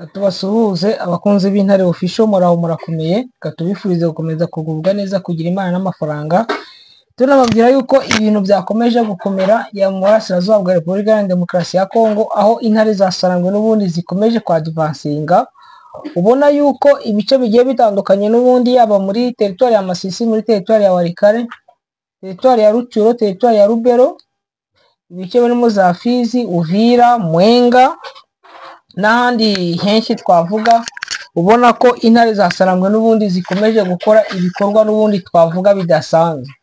Tubasuhuze abakunzi b'Intare Official, muraho murakomeye, reka tubifurize gukomeza kugubwa neza, kugira Imana n'amafaranga. Tunababwira yuko ibintu byakomeje gukomera ya mu burasirazuba bwa Repubulika Iharanira Demokarasi ya Kongo, aho intare za Sarangwe n'ubundi zikomeje kwadivansinga. Ubona yuko ibice bigiye bitandukanye n'ubundi, yaba muri teritwari ya Masisi, muri teritwari ya Walikale, teritwari ya Rutshuru, teritwari ya Rubero, ibice birimo za Fizi, Uvira, Mwenga n'ahandi henshi twavuga, ubona ko intare za Sarangwe n'ubundi zikomeje gukora ibikorwa n'ubundi twavuga bidasanzwe.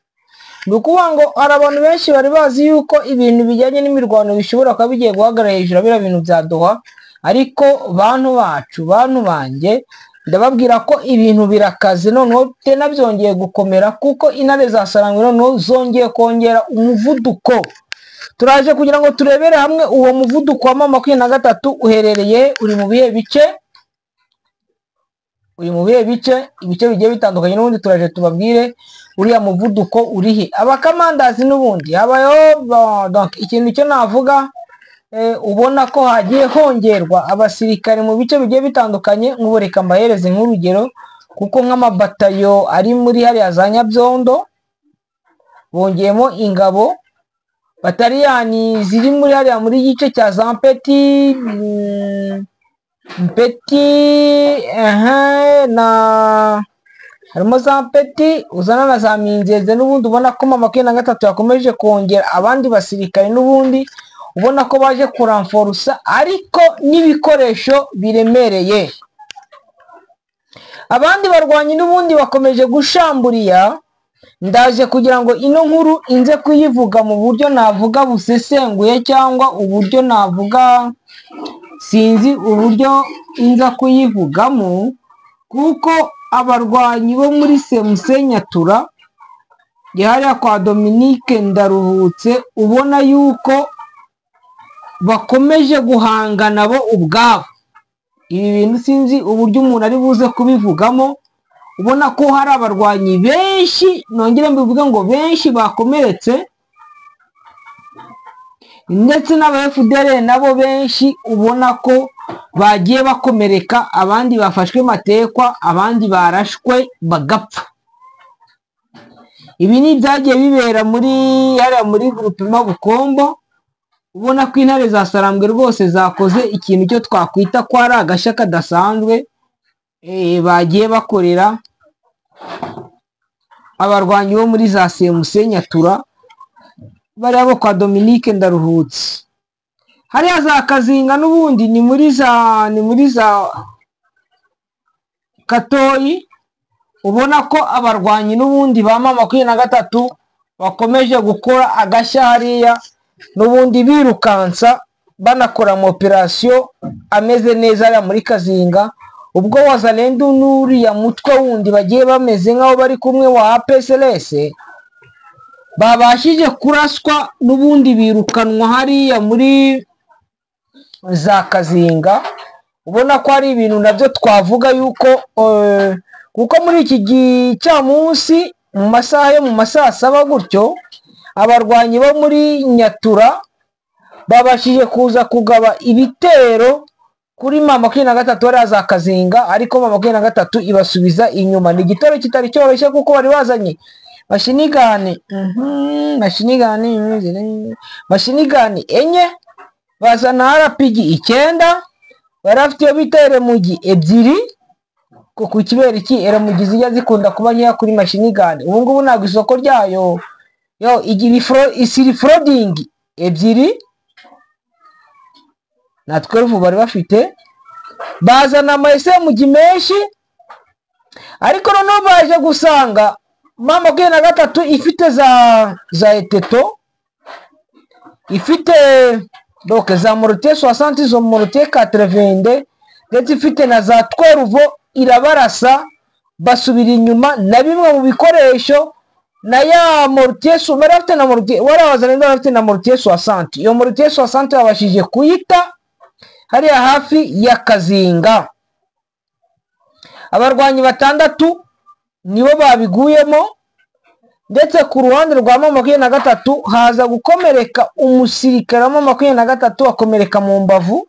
Ni ukuvuga ngo hari abantu benshi bari bazi yuko ibintu bijyanye n'imirwano bishobora kuba bigiye guhagarara hejuru ya biriya bintu bya Doha, ariko bantu bacu, bantu banjye, ndababwira ko ibintu birakaze noneho tena byongeye gukomera, kuko intare za Sarangwe noneho zongeye kongera umuvuduko. Turaje kugira ngo turebere hamwe uwo muvuduko wa M23 uherereye, uri mu bihe bice, uri mu bihe bice, ibice bigiye bitandukanye n'ubundi turaje tubabwire uriya muvuduko urihe. Abakamandazi n'ubundi habayeho, donc ikintu cyo navuga, ubona ko hagiye hongerwa abasirikare mu bice bigiye bitandukanye. Nk'ubu reka mbahereze nk'urugero, kuko nk'amabatayo ari muri hariya za Nyabyondo bongeyemo ingabo, bataliyani ziri muri hariya muri gice cya za Mpeti, Mpeti na harimo za Mpeti uzana na za Minzeze n'ubundi, ubona ko M23 yakomeje kongera abandi basirikare n'ubundi, ubona ko baje kuramforusa ariko n'ibikoresho biremereye. Abandi barwanyi n'ubundi bakomeje gushamburiya. Ndaje kugira ngo ino nkuru inze kuyivuga mu buryo navuga busesenguye, cyangwa uburyo navuga sinzi uburyo inza kuyivugamo, kuko abarwanyi bo muri Semuse Nyatura hariya kwa Dominique Ndaruhutse, ubona yuko bakomeje guhangana bo ubwabo. Ibi bintu sinzi uburyo umuntu ari buze kubivugamo, ubona ko hari abarwanyi benshi, nongere mbivuge ngo benshi bakomeretse, ndetse n'aba FDL nabo benshi ubona ko bagiye bakomereka, abandi bafashwe matekwa, abandi barashwe bagapfa. Ibi ni ibyagiye bibera muri hariya muri groupement Bukombo, ubona ko intare za Sarambwe rwose zakoze ikintu cyo twakwita ko ari agashya kadasanzwe, bagiye bakorera abarwanyi bo muri za Semuse Nyatura, bariya bo kwa Dominique Ndaruhutse. Hariya za Kazinga n'ubundi ni muri za Katoyi, ubona ko abarwanyi n'ubundi ba M23 bakomeje gukora agashya hariya n'ubundi, birukansa banakora ama operation ameze neza hariya muri Kazinga. Ubwo Wazalendo n'uriya mutwe wundi bagiye bameze nk'aho bari kumwe wa APSLS babashije kuraswa n'ubundi birukanwa hariya muri za Kazinga. Ubona ko ari ibintu nabyo twavuga yuko kuko muri iki gicamunsi mu masaha yo mu masaha saba gutyo, abarwanyi bo muri Nyatura babashije kuza kugaba ibitero kuri M23 hariya za Kazinga, ariko M23 ibasubiza inyuma. Ni igitero kitari cyoroshye kuko bari bazanye mashinigani mashinigani 4, bazana RPG 9, bari bafite iyo bita eremugi 2, kuko kibera iki eremugi zijya zikunda kuba nkeya kuri mashinigani. Ubu ngubu ntabwo isoko ryayo yo igira isiri 2 na 12 bari bafite, bazana ama SMG menshi, ariko noneho baje gusanga M23 ifite za eteto, ifite donc za mortier 60, zo mortier 80, ndetse ifite na za 12, irabarasa basubira inyuma na bimwe mu bikoresho na ya mortier bari bafite na mortier wari bafite na mortier 60. Iyo mortier 60 babashije kuyita hariya hafi ya Kazinga. Abarwanyi 6 nibo babiguyemo, ndetse ku ruhande rwa M23 haza gukomereka umusirikare wa M23 akomereka mu mbavu,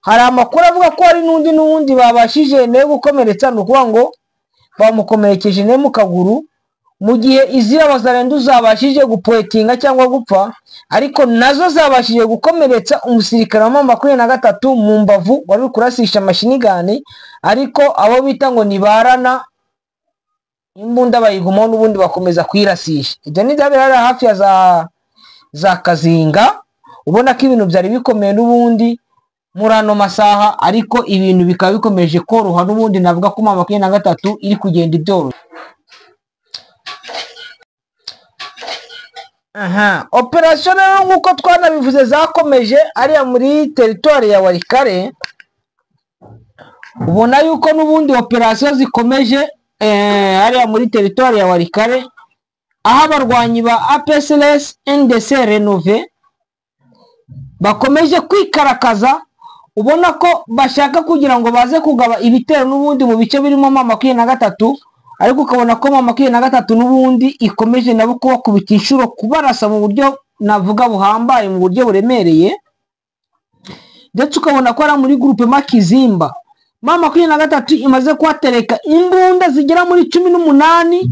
Hari amakuru avuga ko hari n'undi babashije nawe gukomeretsa, ni ukuvuga ngo bamukomerekeje nawe mu kaguru, mu gihe izira Wazalendo zabashije gupoetinga cyangwa gupfa, ariko nazo zabashije gukomeretsa umusirikare wa M23 mu mbavu wari uri kurasisha amashinigani, ariko abo bita ngo nibarana imbunda bayigumaho n'ubundi bakomeza kuyirasisha. Ibyo ni byabera hafi ya za Kazinga, ubona ko ibintu byari bikomeye n'ubundi muri ano masaha, ariko ibintu bikaba bikomeje koroha n'ubundi. Navuga ko M23 iri kugenda ibyoroshya. Aha, operation rero nk'uko twanabivuze zakomeje ariya muri territoire ya Walikale, ubona yuko n'ubundi operation zikomeje ariya muri territoire ya Walikale, aho abarwanyi ba APSLS NDC Renove bakomeje kwikarakaza, ubona ko bashaka kugira ngo baze kugaba ibitero n'ubundi mu bice birimo M23, ariko ukabona ko M23 n'ubundi ikomeje nabo kubakubita inshuro, kubarasa mu buryo navuga buhambaye, mu buryo buremereye. Ndetse ukabona ko ari muri groupe Makizimba M23 imaze kuhatereka imbunda zigera muri 18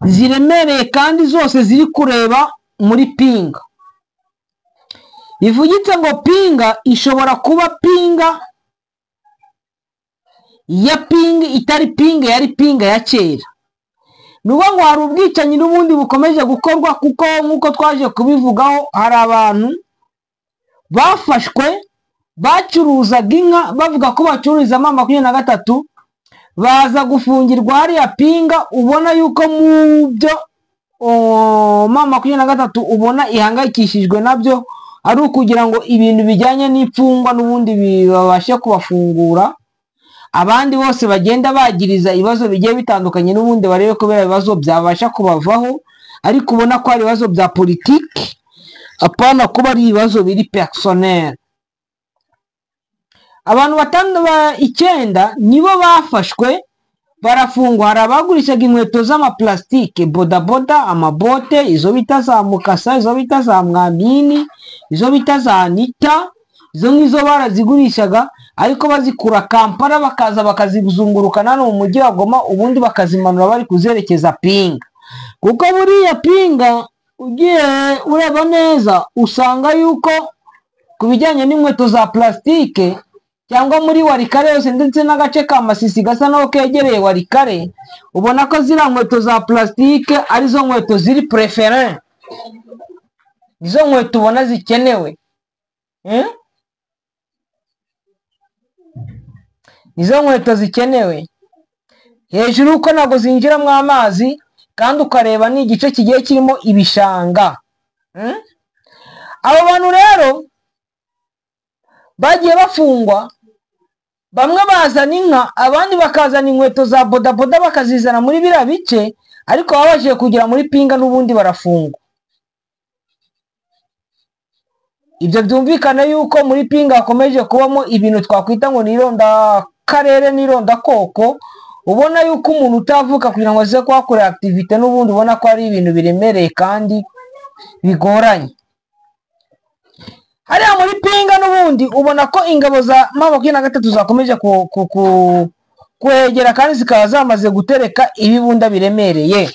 ziremereye, kandi zose ziri kureba muri Pinga. Bivugitse ngo Pinga ishobora kuba Pinga ya Pinga itari Pinga yari Pinga ya kera. Nuko ngo hari ubwicanyi n'ubundi bukomeje gukorwa, kuko nkuko twaje kubivugaho hari abantu bafashwe bacuruzaga inka bavuga ko bacururiza M23, baza gufungirwa hariya Pinga. Ubona yuko mu byo M23 ubona ihangayikishijwe nabyo ari ukugira ngo ibintu bijyanye n'imfungwa n'ubundi bibabashe kubafungura, abandi bose bagenda bagiriza ibibazo bigiye bitandukanye n'ubundi barebe ko bera ibibazo byabasha kubavaho, ariko ubona ko ari ibibazo bya politiki, apana kuba ari ibibazo biri personnel. Abantu 9 nibo bafashwe barafungwa. Hari abagurishaga inkweto z'amaplastike, bodaboda, amabote, izo bita za mukasa, izo bita za mwamini, izo bita za nita, izo ngizo barazigurishaga, ariko bazikura Kampala bakaza bakazizungurukana hano mu mujyi wa Goma, ubundi bakazimanura bari kuzerekeza Pinga. Kuko buriya Pinga ugiye ureba neza usanga yuko ku bijyanye n'inkweto za plastike cyangwa muri Walikale yose ndetse n'agace ka Masisi gasa naho kegereye Walikale, ubona ko ziriya nkweto za plastike arizo nkweto ziri preferent, izo nkweto ubona zikenewe, izo nkweto zikenewe hejuru uko ntabwo zinjiramo amazi, kandi ukareba ni igice kigiye kirimo ibishanga. Abo bantu rero bagiye bafungwa, bamwe bazana inka, abandi bakazana inkweto za bodaboda bakazizana muri biriya bice, ariko babashije kugera muri Pinga n'ubundi barafungwa. Ibyo byumvikana yuko muri Pinga hakomeje kubamo ibintu twakwita ngo nironda karere nironda koko, ubona yuko umuntu utavuka kugira ngo aze kuhakorera activité n'ubundi ubona ko ari ibintu biremereye kandi bigoranye. Hariya muri Pinga n'ubundi ubona ko ingabo za M23 zakomeje kuhegera kandi zikaba zamaze gutereka ibibunda biremereye.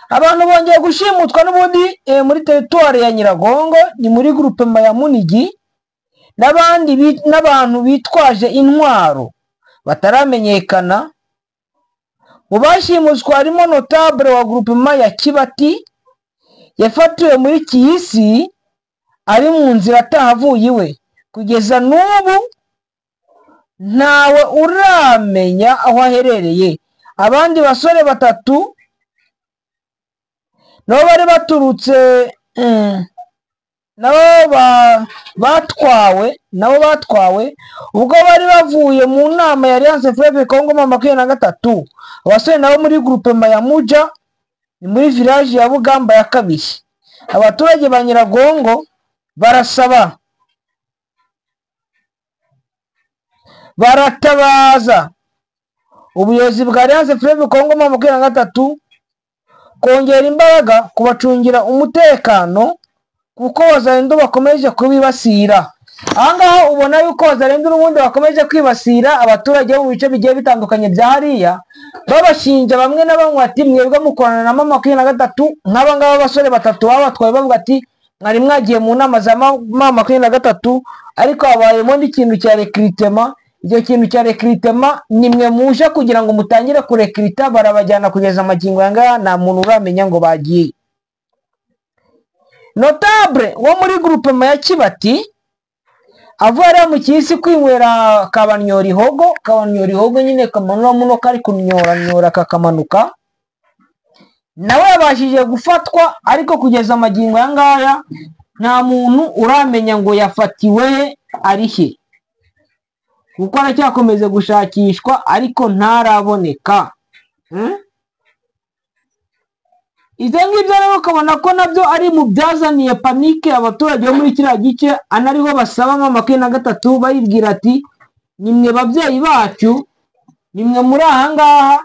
Abantu bongeye gushimutwa n'ubundi muri territoire ya Nyiragongo, ni muri groupement ya Munigi, n'abandi n'abantu bitwaje intwaro bataramenyekana. Mu bashimuswe harimo notable wa groupement ya Kibati yafatiwe muri Kiyisi ari mu nzira atahavuye iwe, kugeza n'ubu ntawe uramenya aho aherereye. Abandi basore batatu nabo bari baturutse nabo batwawe ubwo bari bavuye mu nama ya Alliance Fleuve Congo M23. Abasore nabo muri groupement ya Muja, ni muri village ya Bugamba ya kabiri. Abaturage ba Nyiragongo barasaba, baratabaza ubuyobozi bwa Alliance Fleuve Congo M23 kongera imbaraga kubacungira umutekano kuko Wazalendo bakomeje kubibasira. Ahangaha ubona yuko Wazalendo n'ubundi bakomeje kwibasira abaturage bo mu bice bigiye bitandukanye bya hariya, babashinja bamwe na bamwe ati mwebwe mukorana na M23. Nk'aba ngaba abasore batatu babatwaye bavuga ati mwari mwagiye mu nama za M23, ariko habayemo n'ikintu cya recrutement. Icyo kintu cya recrutement nimwe muje kugira ngo mutangire kurekrita, barabajyana kugeza amagingo aya ngaya nta muntu uramenya ngo bagiye. Notable wo muri groupement ya Kibati avuye ariya mu kisi kwinywera kabanyorihogo, kabanyorihogo nyine kamanura muno kari kunyoranyora kakamanuka, nawe yabashije gufatwa, ariko kugeza amagingo aya ngaya nta muntu uramenya ngo yafatiwe ari he, kuko aracyakomeza gushakishwa ariko ntaraboneka. Ibyo ngibyo rero ukabona ko nabyo ari mu byazaniye panike abaturage bo muri kiriya gice, anariho basaba M23 bayibwira ati nimwe babyeyi bacu, nimwe muri aha ngaha,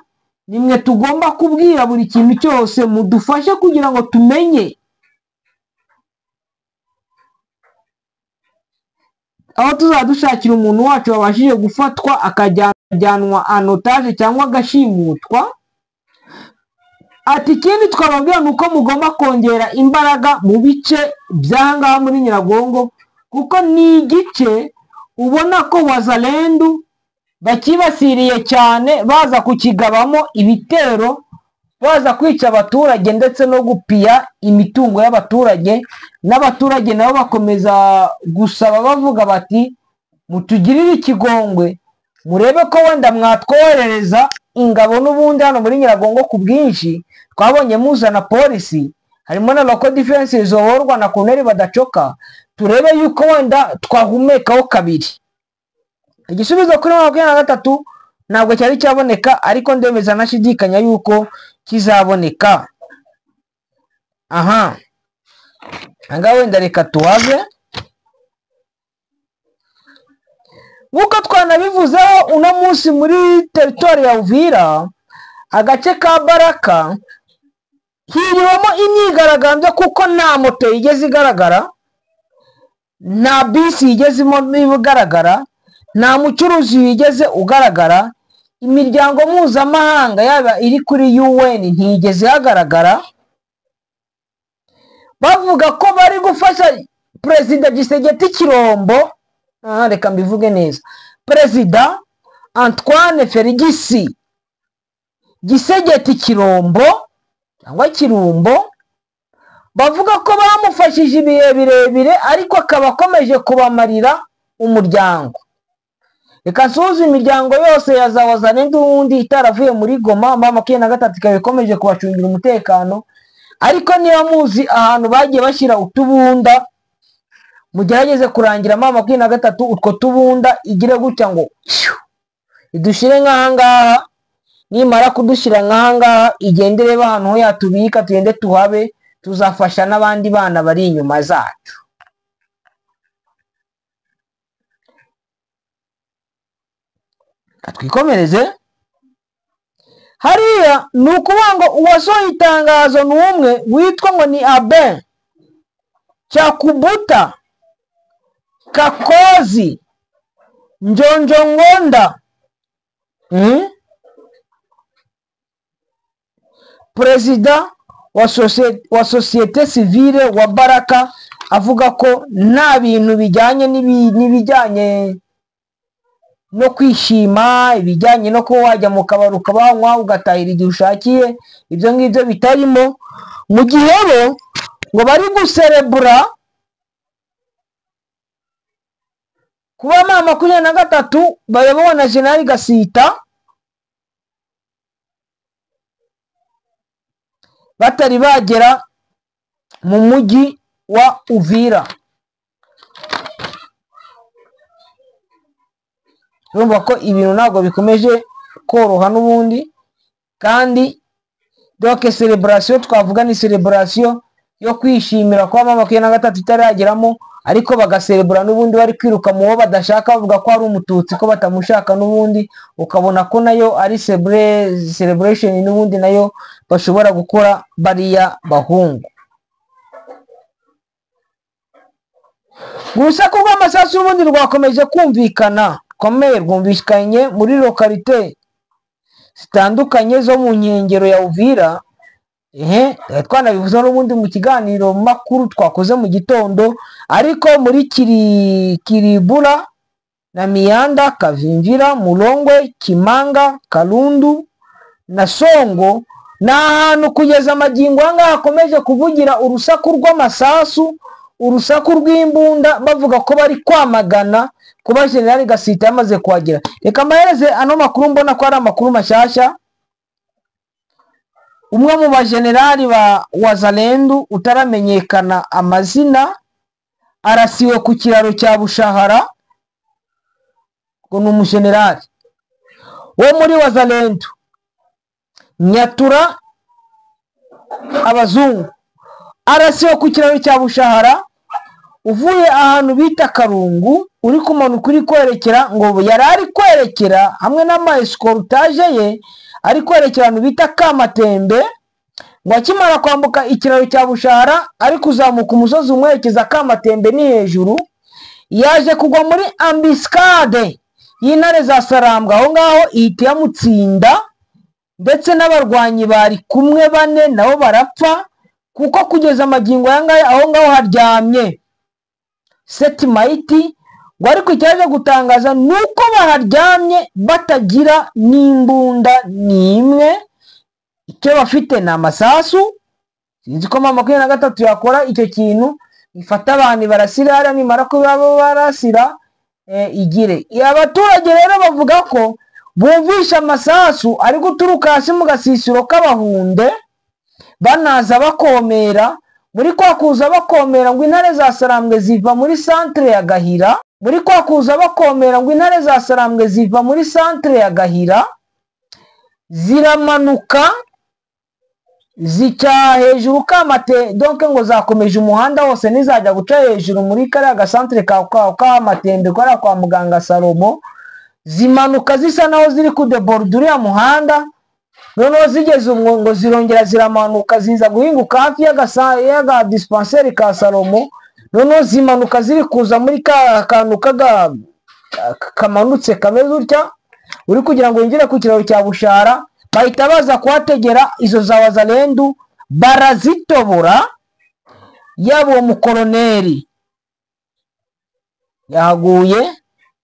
nimwe tugomba kubwira buri kintu cyose, mudufashe kugira ngo tumenye aho tuzadushakira umuntu wacu wabashije gufatwa akajyanwa anotage cyangwa agashimutwa. Ati ikindi twababwira ni uko mugomba kongera imbaraga mu bice by'ahangaha muri Nyiragongo, kuko ni igice ubona ko Wazalendo bakibasiriye cyane, baza kukigabamo ibitero, baza kwica abaturage ndetse no gupiya imitungo y'abaturage. N'abaturage nabo bakomeza gusaba bavuga bati mutugirire ikigongwe, murebe ko wenda mwatwoherereza ingabo n'ubundi hano muri Nyiragongo ku bwinshi. Twabonye muzana polisi, harimo na local defense ziyoborwa na Colonel Badacoka, turebe yuko wenda twahumekaho kabiri. Igisubizo kuri 23 ntabwo cyari cyaboneka, ariko ndemeza nashidikanya yuko kizaboneka. Aha anga wenda reka tuwave. Nkuko twanabivuzeho uno munsi muri territoire ya Uvira, agace ka Baraka hiriwemo imyigaragambyo, kuko nta moto yigeze igaragara, nta bisi yigeze igaragara, nta mucuruzi yigeze ugaragara, imiryango mpuzamahanga yaba iri kuri UN ntiyigeze ihagaragara. Bavuga ko bari gufasha Perezida Tshisekedi Tshilombo, reka mbivuge neza, Perezida Antoine Felix Tshisekedi Tshilombo cyangwa Kirumbo, bavuga ko bamufashije ibihe birebire ariko akaba akomeje kubamarira umuryango. Reka nsuhuze imiryango yose ya za Wazalendo n'ubundi itaravuye muri Goma, M23 ikaba ikomeje kubacungira umutekano, ariko niba muzi ahantu bagiye bashyira utubunda, mugerageze kurangira M23 utwo tubunda igire gutya ngo idushyire nk'ahangaha. Nimara kudushyira nk'ahangaha igende irebe ahantu ho yatubika, tugende tuhabe, tuzafasha n'abandi bana bari inyuma zacu. Twikomereze hariya. Ni ukuvuga ngo uwasohoye itangazo ni umwe witwa ngo ni Aben Cyakubuta Kakozi Njonjongonda, Perezida wa société civile wa Baraka, avuga ko nta bintu bijyanye n'ibijyanye no kwishima, ibijyanye no kuba wajya mu kabari ukabanywa ugatahira igihe ushakiye, ibyo ngibyo bitarimo. Mu gihe bo ngo bari guserebura kuba M23 bayobowe na General Gasita batari bagera mu mujyi wa Uvira. Urumva ko ibintu ntabwo bikomeje koroha n'ubundi, kandi donc celebration twavuga ni celebration yo kwishimira kuba M23 itarageramo, ariko bagaserebura n'ubundi bari kwiruka mu bo badashaka, bavuga ko ari umututsi ko batamushaka n'ubundi, ukabona ko nayo ari celebration n'ubundi nayo bashobora gukora bariya bahungu. Urusaku rw'amasasu n'ubundi rwakomeje kumvikana komeye, rwumvikanye muri localité zitandukanye zo mu nkengero ya Uvira. Ehe, twanabivuze n'ubundi mu kiganiro makuru twakoze mu gitondo, ariko muri Kiribura na Miyanda, Kavimvira, Murongwe, Kimanga, Karundu na Songo, ni ahantu kugeza amagingo aya ngaya hakomeje kuvugira urusaku rw'amasasu, urusaku rw'imbunda, bavuga ko bari kwamagana kuba General Gasita yamaze kuhagera. Reka mbahereze ano makuru, mbona ko ari amakuru mashyashya. Umwe mu bajenerali ba Wazalendu utaramenyekana amazina arasiwe ku kiraro cya Bushahara, ngo ni umujenerali wo muri Wazalendu Nyatura abazungu, arasiwe ku kiraro cya Bushahara uvuye ahantu bita Karungu, uri kumanuka uri kwerekera, ngo yari ari kwerekera hamwe n'ama escortage ye, ari kwerekera ahantu bita Kamatembe. Ngo akimara kwambuka ikiraro cya Bushahara ari kuzamuka umusozi umwerekeza Kamatembe ni hejuru, yaje kugwa muri embuscade y'intare za Sarambwe, aho ngaho ihita yamutsinda, ndetse n'abarwanyi bari kumwe bane nabo barapfa, kuko kugeza amagingo aya ngaya aho ngaho haryamye setimayiti. Ngo ariko icyaje gutangaza ni uko baharyamye batagira n'imbunda n'imwe, icyo bafite ni amasasu. Sinzi ko mama 23 yakora icyo kintu, ifata abantu barasira hariya, nimara kuba barasira igire. Abaturage rero bavuga ko bumvisha amasasu ari guturuka hasi mu gasisiro k'Abahunde, banaza bakomera muri kwa kuza bakomera, ngo intare za Sarambwe ziva muri centre ya Gahira, muri kwa kuza bakomera, ngo intare za Sarambwe ziva muri centre ya Gahira ziramanuka zica hejuru Kamate, donc ngo zakomeje umuhanda wose, nizajya guca hejuru muri kariya gasantere ka Kamatembe kariya kwa muganga Salomo, zimanuka zisa naho ziri kudeborda uriya muhanda. Noneho zigeze ubwo ngo zirongera ziramanuka ziza guhinguka hafi y'aga dispensaire ka Salomo, noneho zimanuka ziri kuza muri ka kantu kamanutse kameze utya, uri kugira ngo winjire ku kiraro cya Bushara, bahita baza kuhategera izo za Wazalendu barazitobora. Yaba uwo mukoroneri yahaguye,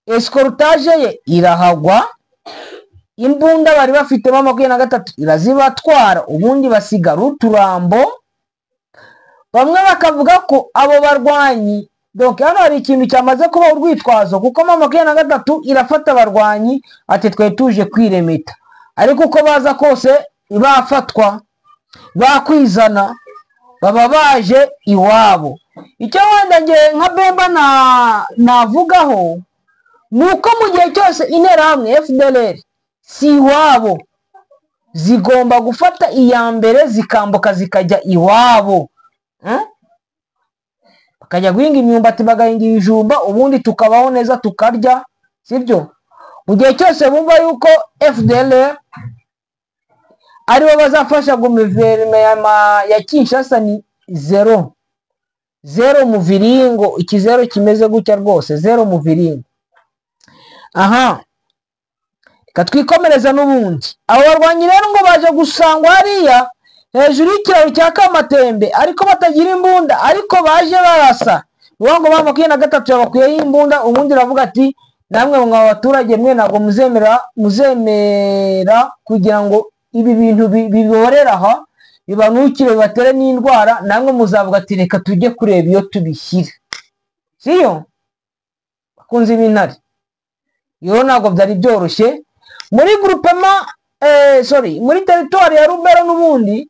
escortage ye irahagwa, imbunda bari bafitemo 23 irazibatwara, ubundi basigara uturambo. Bamwe bakavuga ko abo barwanyi, donc hano hari ikintu cyamaze kuba urwitwazo, kuko mama 23 irafata abarwanyi ati twe tuje kwiremeta, ariko uko baza kose bafatwa bakwizana baba baje iwabo. Icyo wenda nge nka Bemba navugaho ni uko mu gihe cyose interahamwe FDLR si iwabo, zigomba gufata iya mbere zikambuka zikajya iwabo, bakajya guhinga imyumbati, bagahinga ibijumba, ubundi tukabaho neza tukarya, sibyo? Mu gihe cyose bumva yuko FDLR aribo bazafasha guverinoma ya Kinshasa, ni zero zero muviringo, ikizero kimeze gutya rwose, zero muviringo. Aha reka twikomereza n'ubundi. Abo barwanyi rero ngo baje gusangwa hariya hejuru y'ikiraro cya Kamatembe, ariko batagira imbunda, ariko baje barasa. Ngo ba 23 yabakuyeho imbunda, ubundi iravuga ati namwe mwa baturage mwe ntabwo muzemera kugira ngo ibi bintu biborera aha, bibanukire bibatere n'indwara, namwe muzavuga ati reka tujye kureba iyo tubishyira. Siyo bakunzi b'intare, iyo ntabwo byari byoroshye muri groupement, sorry, muri territoire ya Rubero. N'ubundi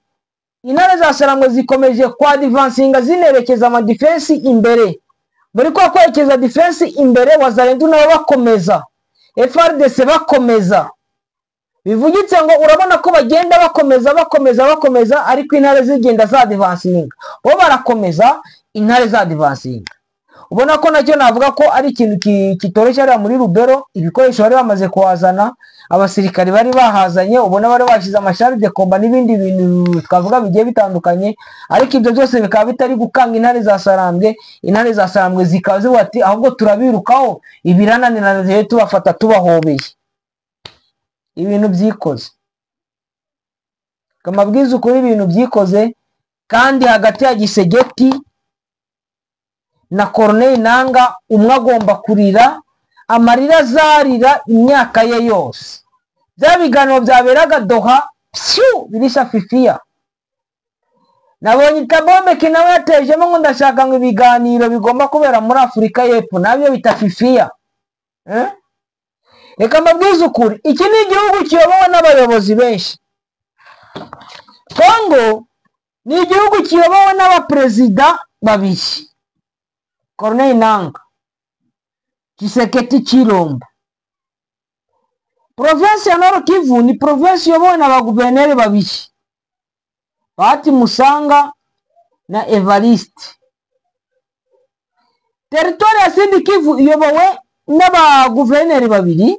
intare za Sarambwe zikomeje kwa advancinga zinerekeza ama defense imbere. Muri kwa kwerekeza defense imbere, Wazalendu nabo bakomeza, FARDC bakomeza, bivugitse ngo urabona ko bagenda bakomeza bakomeza bakomeza, ariko intare zigenda za advancinga, bo barakomeza, intare za advancinga. Ubona ko nacyo navuga ko ari ikintu kitoroshye hariya muri Rubero. Ibikoresho bari bamaze kuhazana, abasirikari bari bahazanye, ubona bari bashyize ama chars de combat n'ibindi bintu twavuga bigiye bitandukanye, ariko ibyo byose bikaba bitari gukanga intare za Sarambwe. Intare za Sarambwe zikaba zivuga ati ahubwo turabirukaho, ibirananirana rero tubafata tubahobeye. Ibintu byikoze, amabwiriza ukuri, ibintu byikoze. Kandi hagati ya Tshisekedi na Corneille Nanga, umwe agomba kurira amarira azarira imyaka ye yose. Bya biganiro byaberaga Doha pyu birisha fifiya. Nabonye Tabombeki nawe yatejemo ngo ndashaka ngo ibiganiro bigomba kubera muri Afurika y'Epfo, nabyo bita fifiya. Reka mbabwize ukuri, iki ni igihugu kiyobowe n'abayobozi benshi. Kongo ni igihugu kiyobowe n'abaperezida babiri, Corneille Nanga, Tshisekedi Tshilombo. Provinsi ya Nord Kivu ni provinsi iyobowe na baguverineri babiri, Bahati Musanga na Evariste. Territoire ya Sud Kivu iyobowe n'abaguverineri babiri,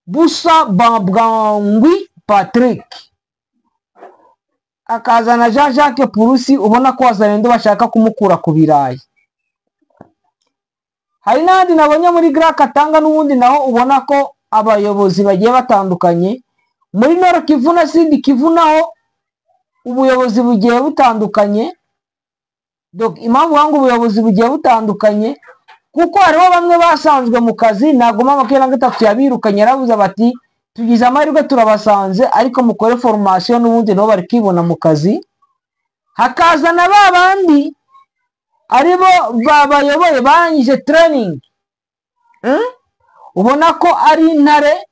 Busa Bwangwi Patrick akazana Jean Jacques Purusi, ubona ko wazalendo bashaka kumukura ku birayi. Hari n'ahandi nabonye muri Grand Katanga n'ubundi naho ubona ko abayobozi bagiye batandukanye. Muri Nord Kivu na Sud Kivu naho ubuyobozi bugiye butandukanye. Donc impamvu ngo ubuyobozi bugiye butandukanye, kuko hariho bamwe basanzwe mu kazi, ntabwo M23 yabirukanye, yaravuze bati tugize amahirwe turabasanze, ariko mukore formation, n'ubundi nabo bari kwibona mu kazi. Hakaza na ba bandi aribo babayoboye barangije training, ubona ko ari intare,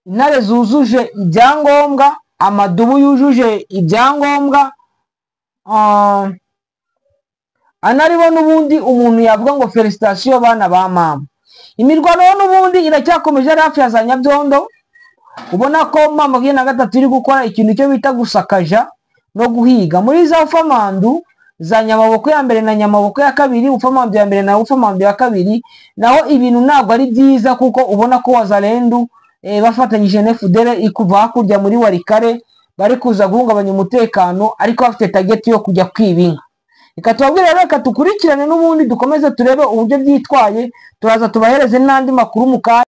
intare zujuje ibyangombwa, amadubu yujuje ibyangombwa, anaribo n'ubundi umuntu yavuga ngo félicitations bana ba mama. Imirwano yo n'ubundi iracyakomeje ari hafi ya za Nyabyondo. Ubona ko M23 iri gukora ikintu cyo bita gusakaja no guhiga muri za Ufamandu za Nyamaboko ya mbere na Nyamaboko ya kabiri, Ufamandu ya mbere na Ufamandu ya kabiri. Naho ibintu ntabwo ari byiza, kuko ubona ko Wazalendu bafatanyije na FDLR ikuva hakurya muri Walikale bari kuza guhungabanya umutekano, ariko bafite target yo kujya kwiba inka. Reka tubabwire rero, reka dukurikirane n'ubundi dukomeze turebe uburyo byitwaye, turaza tubahereze n'andi makuru mu kanya.